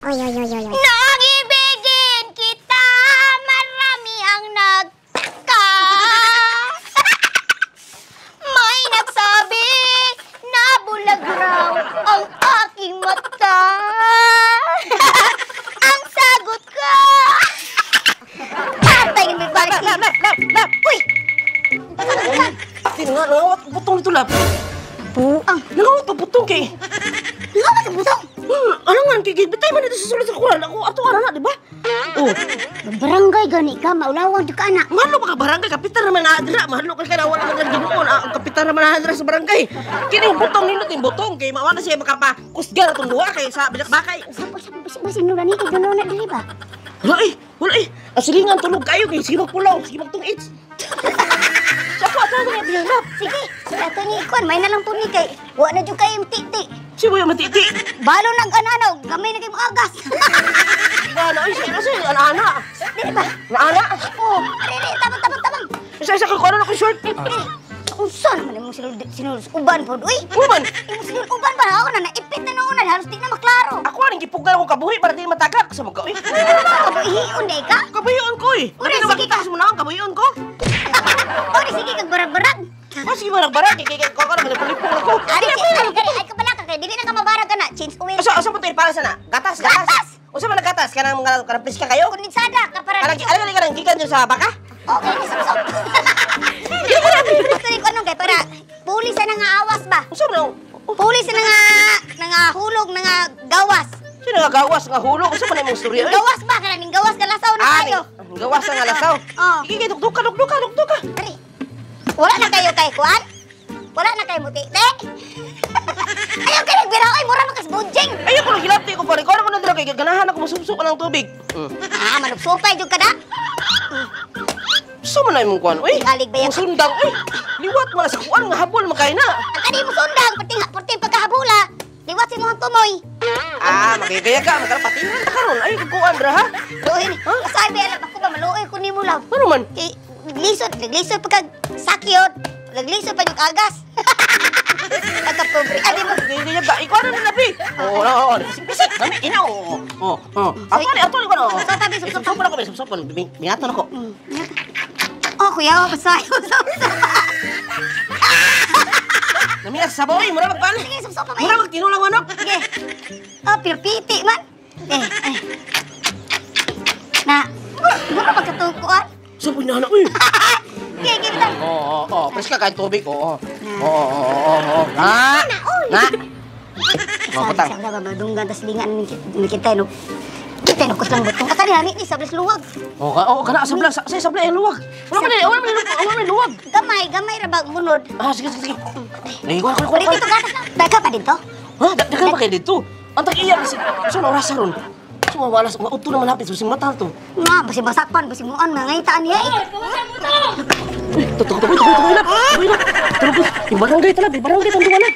Oy, oy, oy, oy, oy. Nang ibigin kita, marami ang nagtaka. May nagsabi na bulag raw ang aking mata. Ang sagot ko, patay ng balik. Lap, lap, lap, lap. Uy! Sino nga, nangawat butong nito, lap. Buang. Nangawat pa butong kay. Nangawat ang butong? Ano nga, kay bitay man dito sa sulod sa kuwan. Ako, ato ana na, di ba? Oh, Barangay gani ka, maulawang jud ka anak. Mahalo ba ka barangay? Kapitan naman na adra. Mahalo ka na wala man ginuon. Ah, ang kapitan naman na adra sa barangay. Kini yung butong nindot yung butong kay mawa na siya makapakusga na itong duha kay sa binakbakay. Sapos sapos basin nula ni dulo na diri ba? Wala eh, wala eh. Ang silingan tulog kayo kay sige magpulaw, sige magtung-its. Sa ako ato na bihanap. Sige, sa ato ni ikon, may na lang po ni kay wa na jud kay titi. Si Boy matiti. Balo nag anano, gamay na kay mo agas. Gana ay siya kasi ana-ana. Diri ba? Ana-ana. Oh, diri tabang tabang tabang. Isa-isa ka kuno ko short. Unsa naman imong sinul sinul uban pod uy? Uban. Imong sinul uban ba ako na naipit na noon halos di na maklaro. Ako aning gipugal ko kabuhi para di matagak sa mga uy. Kabuhion day ka? Kabuhion ko eh. Uri, Uri, sige sige ka. Sa mga kabuhion ko. Ori sige kag barag-barag. Ah, sige barag-barag kay kay ko ko nagpulipong ako. Ari si ari ari ay kabala ka kay dili na ka mabarag ka na. Change oil. Asa asa mo to para sa na? Gatas, gatas. Gatas! Unsa man ang gatas? Kanang mga kanang priska kayo? Kondensada ka para. Kanang alam ka kanang gikan dyan sa baka? Okay, ni sapsop. Gusto ni ko anong kay para pulis na nga awas ba? Unsa man ang Pulis na nga nga hulog na nga gawas. Sino nga gawas nga hulog? Unsa man imong istorya? eh? Gawas ba kana ning gawas ka lasaw na Ah, kayo. gawas nga lasaw. Oh. Sige, kay dukduk ka, dukduk ka, dukduk ka. Ari. Wala na kayo kay kuan? Wala na kayo muti. Te. Ayaw kay nagbira oy mura man kas bunjing. Ayaw ko lang hilapti ko pare. Kuno ko na dira kay ganahan ako masubsob ka ng tubig. Ah, manupsupay jud ka da. Sa man na imong kuan? Uy. Alig ba yan? Ang sundang, uy. Liwat man na sa kuan nga habol man kay na. Ang kani mo sundang perting perting pagkahabula. Liwat si imong tumoy. Ah, magigaya ka, magkarapatingan ta karon. Ay, kuan ra ha. Luoy. Sabi alam ako ba maluoy ko nimo love. Ano man? Kay naglisod, naglisod pagka sakyot, naglisod pa yung agas. Pagka-pobre. Abi mo, Gigaya ka, ikaw na labi. Oo, oo, oo. Bisik, kami ina oo. Oo, oo. Ato ni, ato ni ko no. So, tabi, subsob. Subsob ako, subsob. Mingaton ako. Oh, kuya, oh, basahin mo sa Namiya sa sabaw, eh. Mura magpaan. Sige, subsob pa Mura magtinulang manok. Sige. Oh, pirpiti man. Eh, eh. Na, mura magkatukuan. Supoy na anak, uy. Sige, give it up. Oo, oo, oo. Preska kain tubig, oo. Oo, oo, oo, oo. Na! Na! Oh, butang. Sabi ba madunggan tas lingan ni kita no. Kita no kuslang butong. Asa ni hami ni sablas luwag. Oo, ka, oo, kana sabla, sa sabla ang luwag. Wala man, wala man, wala man luwag. Gamay, gamay ra bag munod. Ah, sige, sige, sige. Ay, kuha, kuha, Pwede kuha. dito gatas na. Daga pa dito. Ha, dagan pa kayo dito. Ang tag-iya kasi, saan oras ron? So, wala, mauto naman hapit, susing mata to. Nga, basi masakpan, basi muan, mga ngitaan niya. Uy, totoo, totoo, totoo, totoo, totoo, totoo, totoo, yung barangay talab, yung barangay, tanduan na.